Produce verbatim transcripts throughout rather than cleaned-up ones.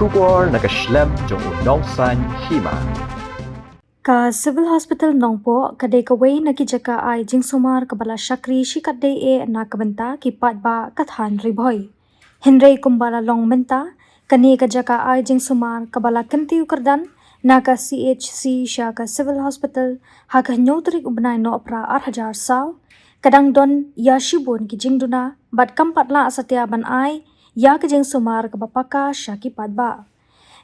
Khubor na ka shlem jong u nongsan hima. Ka Civil Hospital Nongpoh ka dei kawei na ki jaka ai jingsumar kaba la shakri shikatdei eh na ka bynta ki paidbah ka thaiñ Ri Bhoi. Hynrei kumba la long mynta, kane ka jaka ai jingsumar kaba la kyntiew kyrdan na ka C H C sha ka Civil Hospital ha ka hynñiew tarik u bnai Nohprah ar hajar saw, ka dang don ïa shibun ki jingduna bad kam pat lah satia ban ai ïa ka jingsumar kaba paka sha ki paidbah.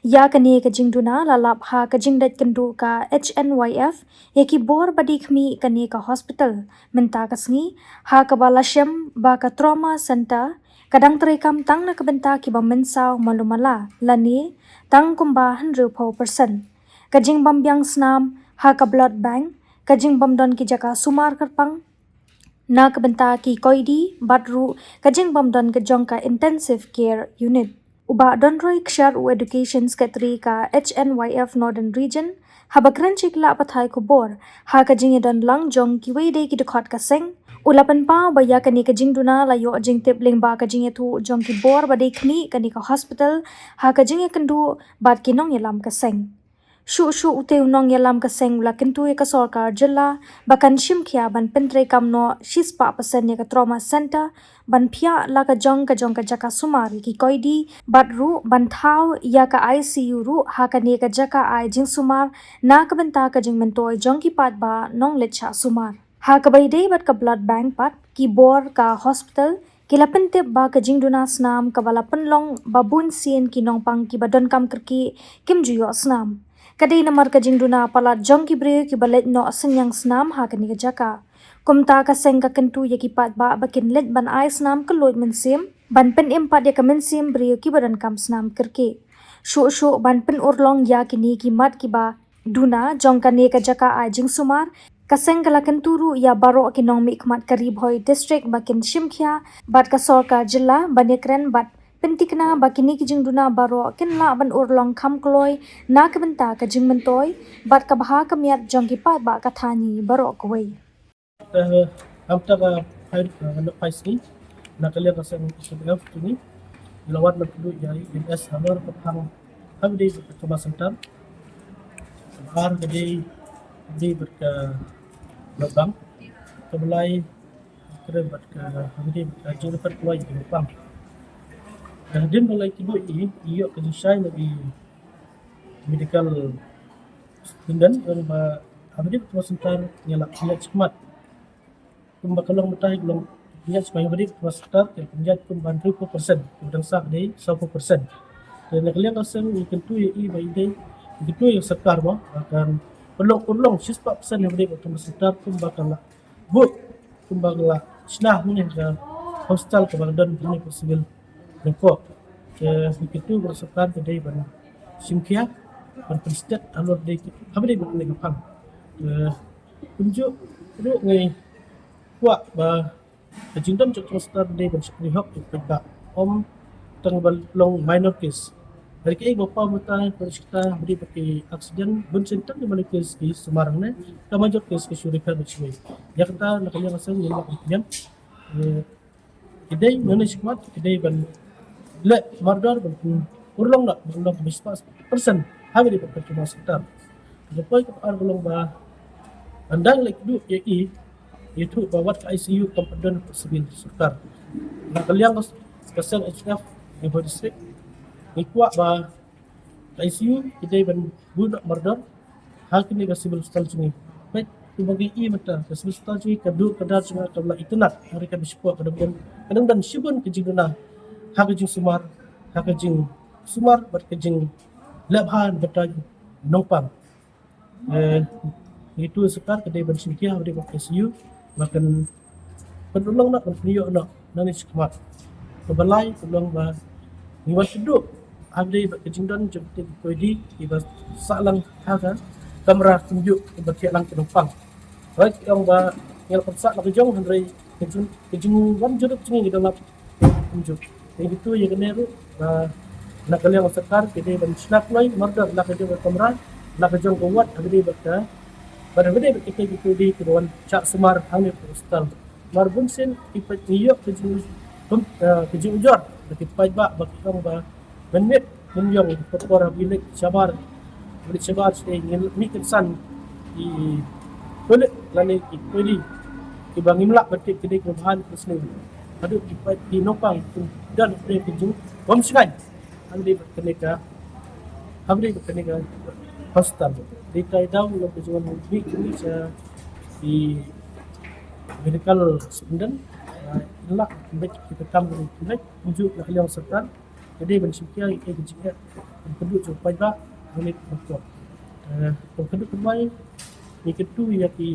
Ïa kane ka jingduna la lap ha ka jingdait kynduh ka H N Y F ïa ki bor ba dei khmih kane ka hospital mynta ka sngi, ha kaba la shem ba ka trauma center ka dang treikam tang na ka bynta kiba mynsaw malu mala lane tang kumba hynriewphew percent. Ka jingbym biang snam ha ka blood bank, ka jingbym don ki jaka sumar kyrpang na ka bynta ki koidi bad ruh ka jingbym don ka jong ka intensive care unit. U Bah Donroy Kshaid, u Education Secretary ka H N Y F Northern Region, haba kren sha ki lad pathai khubor ha ka jingïadon lang jong kiwei de ki dkhot ka seng, u la pynpaw ba ïa kane ka jingduna la ïoh jingtip lyngba ka jingïathuh jong ki bor ba dei khmih kane ka hospital ha ka jingïakynduh bad ki nongïalam ka seng. Shuh shuh ute u nongïalam ka seng u la kyntu ïa ka sorkar jylla ba kan shim khia ban pyntreikam noh shispah percent ïa ka trauma center, ban phiah la ka jong ka jong ka jaka sumar ïa ki koidi bad ruh ban thaw ïa ka I C U ruh ha kane ka jaka ai jingsumar na ka bynta ka jingmyntoi jong ki paidbah nongleit shah sumar. Ha kaba ïadei bad ka blood bank pat, ki bor ka hospital ki la pyntip ba ka jingduna snam kaba la pynlong ba bun sien ki nongpang kiba donkam kyrkieh kim ju ïoh snam. Ka dei namar ka jingduna palat jong ki briew kiba leit noh synñiang snam ha kane ka jaka. Kumta ka seng ka kyntu ïa ki paidbah ba kin leit ban ai snam kylluid mynsiem, ban pynim pat ïa ka mynsiem briew kiba donkam snam kyrkieh. Shuh shuh ban pynurlong ïa kine ki mat kiba duna jong kane ka jaka ai jingsumar, ka seng ka la kyntu ruh ïa baroh ki nongmihkhmat ka Ri Bhoi District ba kin shim khia bad ka sorkar jylla ban ïakren bad pynthikna ba kine ki jingduna baroh kin lah ban urlong kham kloi na ka bynta ka jingmyntoi bad ka bha ka miat jong ki paidbah ka thaiñ baroh kawei. Te, hamta ka phai, eh, ka phai sngi, na ka liang ka seng H N Y F tu ni, la wan ban kynduh ïa i M S Halor ka phang, ha ka dei bad ka trauma center, ka ar ka dei, ka dei bad ka blood bank, ka blai, ka dei bad ka, ha ka dei bad ka jingdapat kloi ka pang. Ka hadien ba la kynduh i, i ïoh ka jingshai na i medical student, ong ba ha ka dei bad trauma center ngi la pynïaid shikmat. Kumba ka long mynta ka long pynïaid shikmat, ha ka dei bad trauma center ka pynïaid kumba hynriewphew percent, ka dang sah ka dei sawphew percent. Te na ka liang ka seng ngi kyntu ïa i ba i dei, ngi kyntu ïa ka sorkar ba kan pynlong urlong shispah percent ha ka dei bad trauma center kumba ka la buh, kumba ka la shna hangne ha ka hospital kaba ka don hangne ha Civil Nongpoh. Te ngi kyntu ba ka sorkar ka dei ban shim khia, ban pynstet halor dei ki, ha ka dei bad kane ka phang. Te kumjuh ruh ngi kwah ba ka jingdon jong ka sorkar dei ban shakri hok ïa ki paidbah, ym tang ba long minor case. Hynrei kaei ba paw mynta, ba shata ba dei ba ki accident, bun sien tang ki minor case ki sumar hangne, ka major case ki shu refer bad shuwei. Ïa kata na ka liang ka seng ngim lah ban pynïap. Eh, ki dei nane shikmat, ki dei ban leh mardor, ban pynurlong noh, ban long ka bishpa percent ha ka dei bad ka trauma center. Ka poi ka ar ka long ba ban dang leh kduh ïa i, ïathuh ba wat ka I C U kam pat don ha Civil sorkar. Na ka liang ka seng H F Ri Bhoi District, ngi kwah ba ka I C U ki dei ban buh noh mardor ha kane ka Civil Hospital jong ngi. Peit kumba ngi i mynta, ka Civil Hospital jong ngi, ka dur ka dar jong nga ka la itynnad, hynrei ka dang shapoh, ka dang don, ka dang don shibun ka jingduna ha ka jingsumar, ha ka jingsumar bad ka jingleh bha na ka bynta nongpang. Eh, ngi kyntu ïa ka sorkar ka dei ban shim khia ha ka dei bad ka I C U, ba kan pynurlong noh, kan pynïoh noh nangne shakhmat. Kaba lai ka long ba ngi wan kynduh ha ka dei bad ka jingdon jong ki koidi kiba sah lang ha ka kamra kumjuh kiba thiah lang ki nongpang. Hooid, ki ong ba ngi la pynsah la ka jong, hynrei ka jing, ka jingwan jurip jong ngi ki da lap kumjuh. Te ngi kyntu ïa kane ruh, ba na ka liang ka sorkar ki dei ban shna kloi mardor la ka jong ka kamra, la ka jong ka ward, ha ka dei bad ka, bad ha ka dei bad kita ki koidi kiba wan shah sumar hangne ha ka hospital. Namar bun sien ki paid, ngi ïoh ka jing, eh, ka jingujor na ki paidbah ba ki ong ba mynmiet Ngim ïoh por por ha bri leit shabar, bri leit shabar sdei ngin mih kynsan ki pulit lane ki pudi kiba ngim lah ban tip ki dei kiba bha ne kiba sniew. Haduh ki peit ki nongpang ki don ki jing bym shngaiñ. Hynrei bad kane ka, hynrei bad kane ka hospital. Dei ka daw long ka jingwan mih kini sha ki medical superintendent. Ila bad kita kam bad kumjuh na ka liang sorkar. Jadi ban shim khia ïa ka jingeh ban kynduh jong paidbah ha une u pyrthei. Eh, ban kynduh kynduh ngi kynduh ïa ki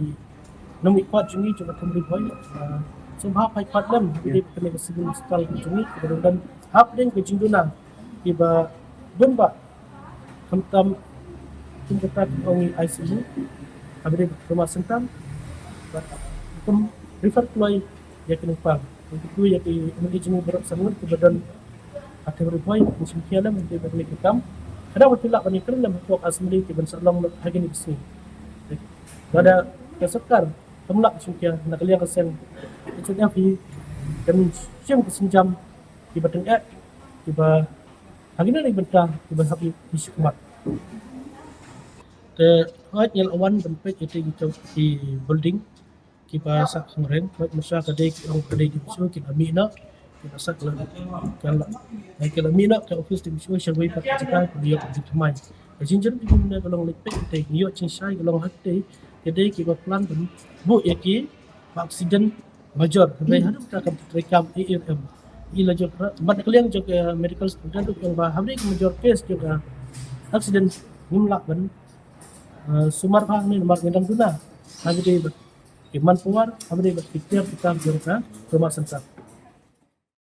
nongmihkhmat jong ngi jong ka Thymri Bhoi. Eh, sngewbha paidbah lem ha kane ka civil hospital jong ngi kiba don hapdeng ka jingduna kiba bun bah khamtam kum kata ka ong I C U ha kane ka trauma center. Bad kum refer kloi ïa ki nongpang. Ban kynduh ïa ki M L A jong ngi baroh san ngut kiba don ha Thymri Bhoi, ban shim khia lem hynrei ba kane ka kam ka dang ban pynlong ban ïakren lem hapoh Assembly ki ban sa long ha kine ki sngi. Lada ka sorkar kam lah shim khia na ka liang ka seng H N F hi kan shim ka sienjam kiba tyngeh kiba ha kine ki bynta kiba hap ïa ki shikmat. Te hooid ngi la wan ban peit ïa ki building kiba sah kynreng, hooid mynta ka dei ki ong ka dei D H O ki la mih noh, ki la sah la, ka la, ki la mih noh ka office D H O shawei pat ka jaka ka ïoh jingthymmai. Ka jingjia jong ngi ka long leit peit te ngi ïoh jingshai ka long ha te, ka dei kiba plan ban buh ïa ki ba accident major, hynrei haduh mynta kam treikam A R M. I la jong ka, bad ka liang jong ka medical student ruh ong ba hynrei ka major case jong ka accident ngim lah ban, eh, sumar bha ne namar ngi dang duna ha kane bad ki manpower, ha kane bad ki tiar ki tar jong ka trauma center.